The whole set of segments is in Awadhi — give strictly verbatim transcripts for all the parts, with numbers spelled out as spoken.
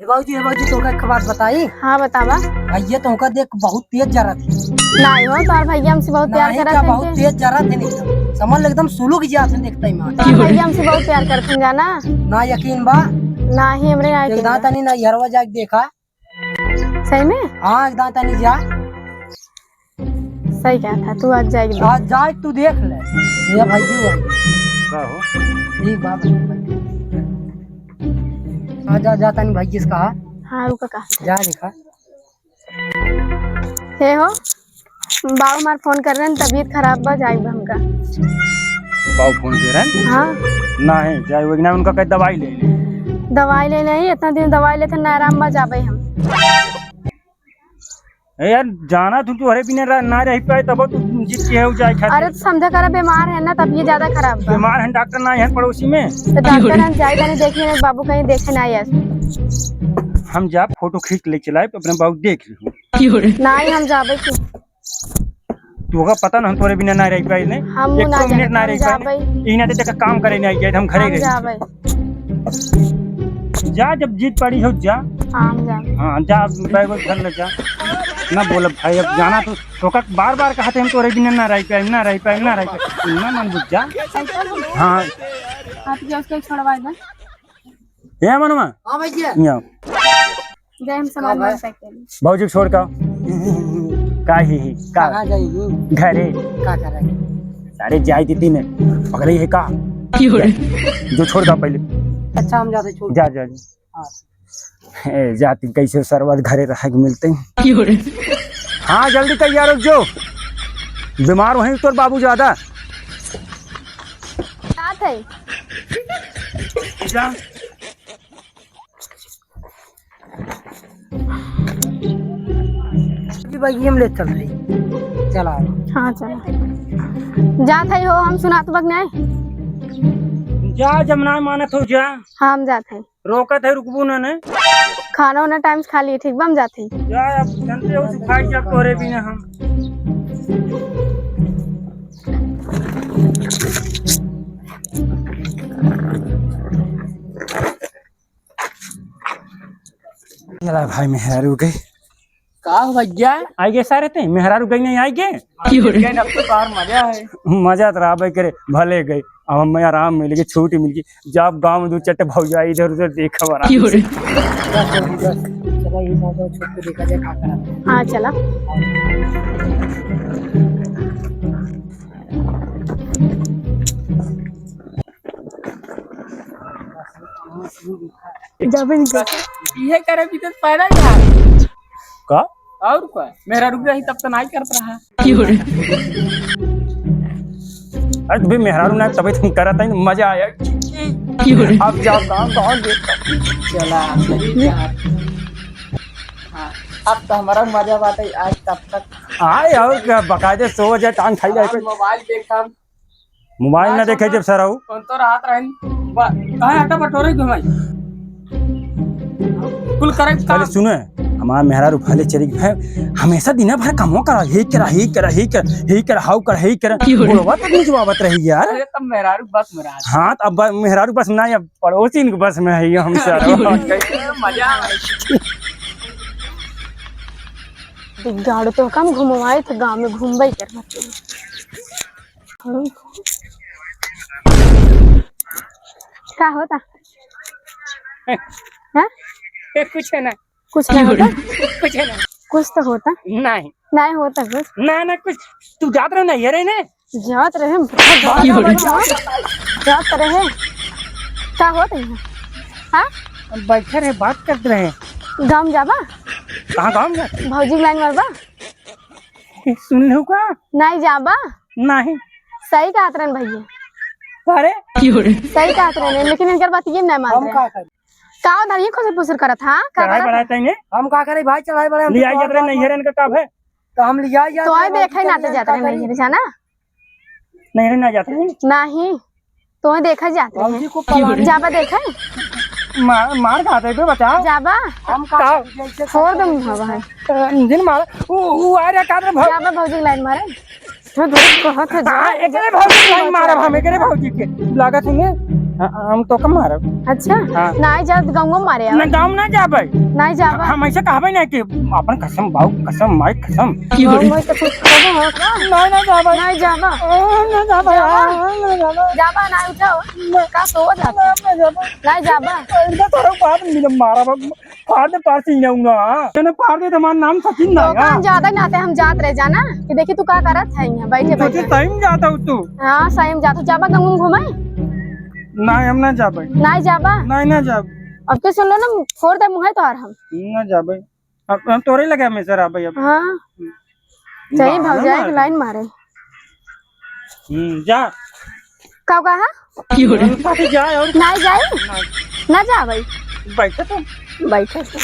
बाबूजी, हे बाबूजी, तोहका एक बात बताई? हाँ, बतावा। भैया तोहका देख बहुत तेज जरत है। नाहीं हो, तोहार भैया हमसे बहुत प्यार करत है। बहुत तेज जरत है एकदम। समझ ले एकदम सुलुक जात है देखते ही मार। तोहार भैया हमसे बहुत प्यार करत है, जाना? ना यकीन बा? नाहीं, हमरे ना यकीन बा। तनी नैहरवा जाके देखा। सही में? हाँ, एक दांत आनी जा। सही कहा था, तू आज जाएगी देख। आज जाए, तू देख ले। ये भाई जी, भाई। का हो? ठीक बा, भाई। आ जा, जा, तनी भाई जी से कहा। हाँ, रुका, कहा। जा, देखा। हे हो, बाबू हमार फोन कर रहे हैं, तबीयत खराब बा, जाए बा हमका। बाबू फोन कर रहे हैं? हाँ। नहीं, जाए, वो ना उनका कहीं दवाई ले ले। दवाई ले ले, इतना दिन दवाई लेते ना आराम बा, जाबे हम। ए यार, जाना तू, तू अरे बिना रा-, ना रह पाए, तब तू जिद के है, जाए खातिर। अरे, तो समझा करा, बीमार है ना, तब ये ज्यादा खराब बा। बीमार है, डॉक्टर ना है पड़ोसी में। तो डॉक्टर हम जाए, तनी देखिए, बाबू कहीं देखे ना यार। हम जा, फोटो खींच ले चलाए, अपने बाबू देख लियो। नहीं, हम जाबे की। तू होगा पता ना, हम तोरे बिना ना रह पाए, नहीं? हम एक ना तो मिनट जाबे, ना हम रह पाए। जाबे। इही ना ते देखा काम करे नहीं आई, हम घरे हम रहे। जाबे। जा, जब जिद पड़ी हो, जा। हाँ, हम जाबे। हाँ, जा, बैग वैग धर ले, जा। ना बोलब भाई, अब जाना तो, तोका बार बार कहते हम तोरे बिना ना रह पाए, ना रह पाए, ना रह पाए। ना मन बुझ जा। हाँ। आप क्या उसको छोड़वा दे? ए मनवा। हाँ भैया। यहाँ। जाए हम सामान हाँ, वामान पैक कर लें। भौजी के छोड़ का? का ही, ही, का? कहाँ जाएगी? घरे। का करे? सारे जाए दीदी ने पकड़े है का? की हो रे? जो छोड़ का पहले। अच्छा, हम जाते छोड़। जा, जा, जा। हाँ। ए, जाती कैसे सरवा घरे रह के मिलते हैं। की हो रे? हाँ, जल्दी तैयार हो जो। बीमार वहीं तोर बाबू ज्यादा। बात है। जा। जी भाई, ये हम ले चल रही। चला। हाँ, चला। जात है हो, हम सुनात बक नहीं। जा, जब ना मानत हो, जा। हाँ, हम जात है। रोकत है, रुकबू ना ने। खाना वाना टाइम से खा लिए, ठीक बा, हम जात है। जा, अब जानते हो, सुखाई जा तोरे बिना हम। चला भाई, मेहरारू गई। का हो भैया? आई गए सारे ते, मेहरारू गई नहीं, आई गए? की हो रे? अब तो बाहर मजा है। मजा तो रहबे करे, भले गए। अब हमें आराम मिल गई, छुट्टी मिल गई। जब गाँव में दो चट्टे भौजाई इधर उधर देखा बड़ा। की हो रे? बस, बस, बस। चला, ये साथ छोड़ के देखा जाए का करा। हाँ, चला। जब इनके इहे करे भी तो पैदा ही रहा। का? और का? मेहरारू रही तब तो नहीं करत रहा। की हो रे? अरे तू भी मेहरारू ना, तबे तुम करत है, मजा आया। की हो रे? अब जाओ काम, काम देखो। चला, सही बात। हाँ, अब तो हमारा मजा बात है आज तब तक। आए और क्या, बकायदे सो जाए, टांग खाई जाए। आज मोबाइल देखम, मोबाइल ना देखे जब सराऊ। कौन तो रात रहन, बा-, कहाँ आटा बटोरे घुमाई? कुल करे का। पहले सुनो, हमारा मेहरारू भले चली गई है, हमेशा दिन भर कमवा करा, हे करा, हे करा, हे करा, हे करा, हाउ करा, हे करा, की हो रे? बुढ़वा तक निजवावत रही यार। अरे, तब मेहरारू बस में रहा। हाँ, तो अब ब-, मेहरारू बस में ना, अब पड़ोसी इनके बस में है, ये हम सराऊ। मजा आ गया। गाड़ू तो कम घुमवाई तो गाँव में घूमबे कर। का होता? हाँ? ए, कुछ है ना। कुछ नहीं होता? कुछ है ना। कुछ तो होता। नहीं। नहीं होता कुछ। ना, ना कुछ। तू जात रहे ना, ये रहे ना। जात रहे, जात रहे। का होत है? हाँ? बैठे रहे, बात करते रहे। गाँव जाबा? कहाँ गाँव जाते? भौजी लाइन मारबा? सुन लू का? नहीं जाबा? नहीं। सही कहत रहन भैया। अरे? सही कहत रहन, लेकिन इनकर बात ये नहीं मान हम रहे। का करी? का उधर ये खुसर फुसर करत, हाँ? का चढ़ाई करत? बढ़ाई तईने? हम का करे भाई, चढ़ाई बढ़ाई, हम ले तो आई जात रहे, नैहर इनका का है? तो हम ले आई जात तो रहे, आए देखे नाते जात रहे नैहर, जाना? नैहर ना जात रहे? नहीं। तोहे देखा जात रहे। भौजी को पलानी। जाबा देखे? मार, मार खा दे बे, बचाओ। जाबा? हम का का? जैसे छोड़ दे मुँह भाई। अ, इंजन मार। उ, उ आ रहा कादर भौ- जाबा भौजी के लाइन मारे। तो धूप कहत है जा। हाँ, एकरे भौजी के लाइन मारब हम, एकरे भौजी के। लागत है ने? हाँ, हम तोका मारब। अच्छा? हाँ। नाहीं जात, गंगो मारे ना, आवे। गाँव ना जाबे। नाहीं जाबा? हम ऐसे कहबे नहीं कि अपन कसम, बाऊ कसम, माई कसम। बाऊ माई कसम खाबो हो का? नाहीं, ना जाबे। नाहीं जाबा? हाँ, ना जाबे। जाबा? हाँ, ना जाबे। जाबा, नाहीं उठाओ। ना। का सो जाता? ना, ना जाबे। नाहीं जाबा? इनका तोरा बाप मिले मारा बा। फाड़ दे पार से इन्हें उन्हें। मैंने फाड़ दे तो हमारा नाम सचिन ना तो है। हम जाते नाते हम जात रहे जाना कि देखी तू का करत है यहाँ बैठे तो बैठे। सही में जाता हूँ तू। हाँ, सही में जाता हूँ। जाबा गंगू घूमे? नाहीं, हम ना जाबे। नाहीं जाबा? नाहीं, ना जाब। अब तो सुन लो ना, फोड़ दे मुँह है तोहार हम। ना जाबे। अब हम तोरे लगे हमेशा रहबे अब। हाँ। सही बहाना भौजाई मार के दे। लाइन मारे। हम्म, जा। का कहा? हम साथे जाए और नाहीं जाई? नाहीं। ना जाबे। बैठे तो। बैठे तो।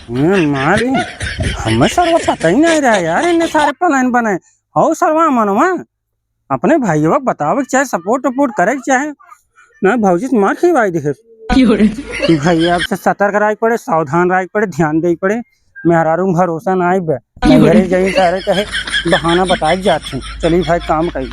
हम्म, मारी। हमें सरवा पता ही नहीं रहा यार, इन्हें सारे plan बनाए। हौ सरवा मनवा। अपने भाइयों को बतावे के चाहे, support वपोर्ट करे के चाहे। ना भौजी से मार खिवाई दे। भैया अब से सतर्क रहे पड़े, सावधान रहे पड़े, ध्यान दे पड़े। मेहरारू में भरोसा ना आइबे। घरे जाई सारे कहे बहाना बताए के जात हैं। चली भाई काम करी।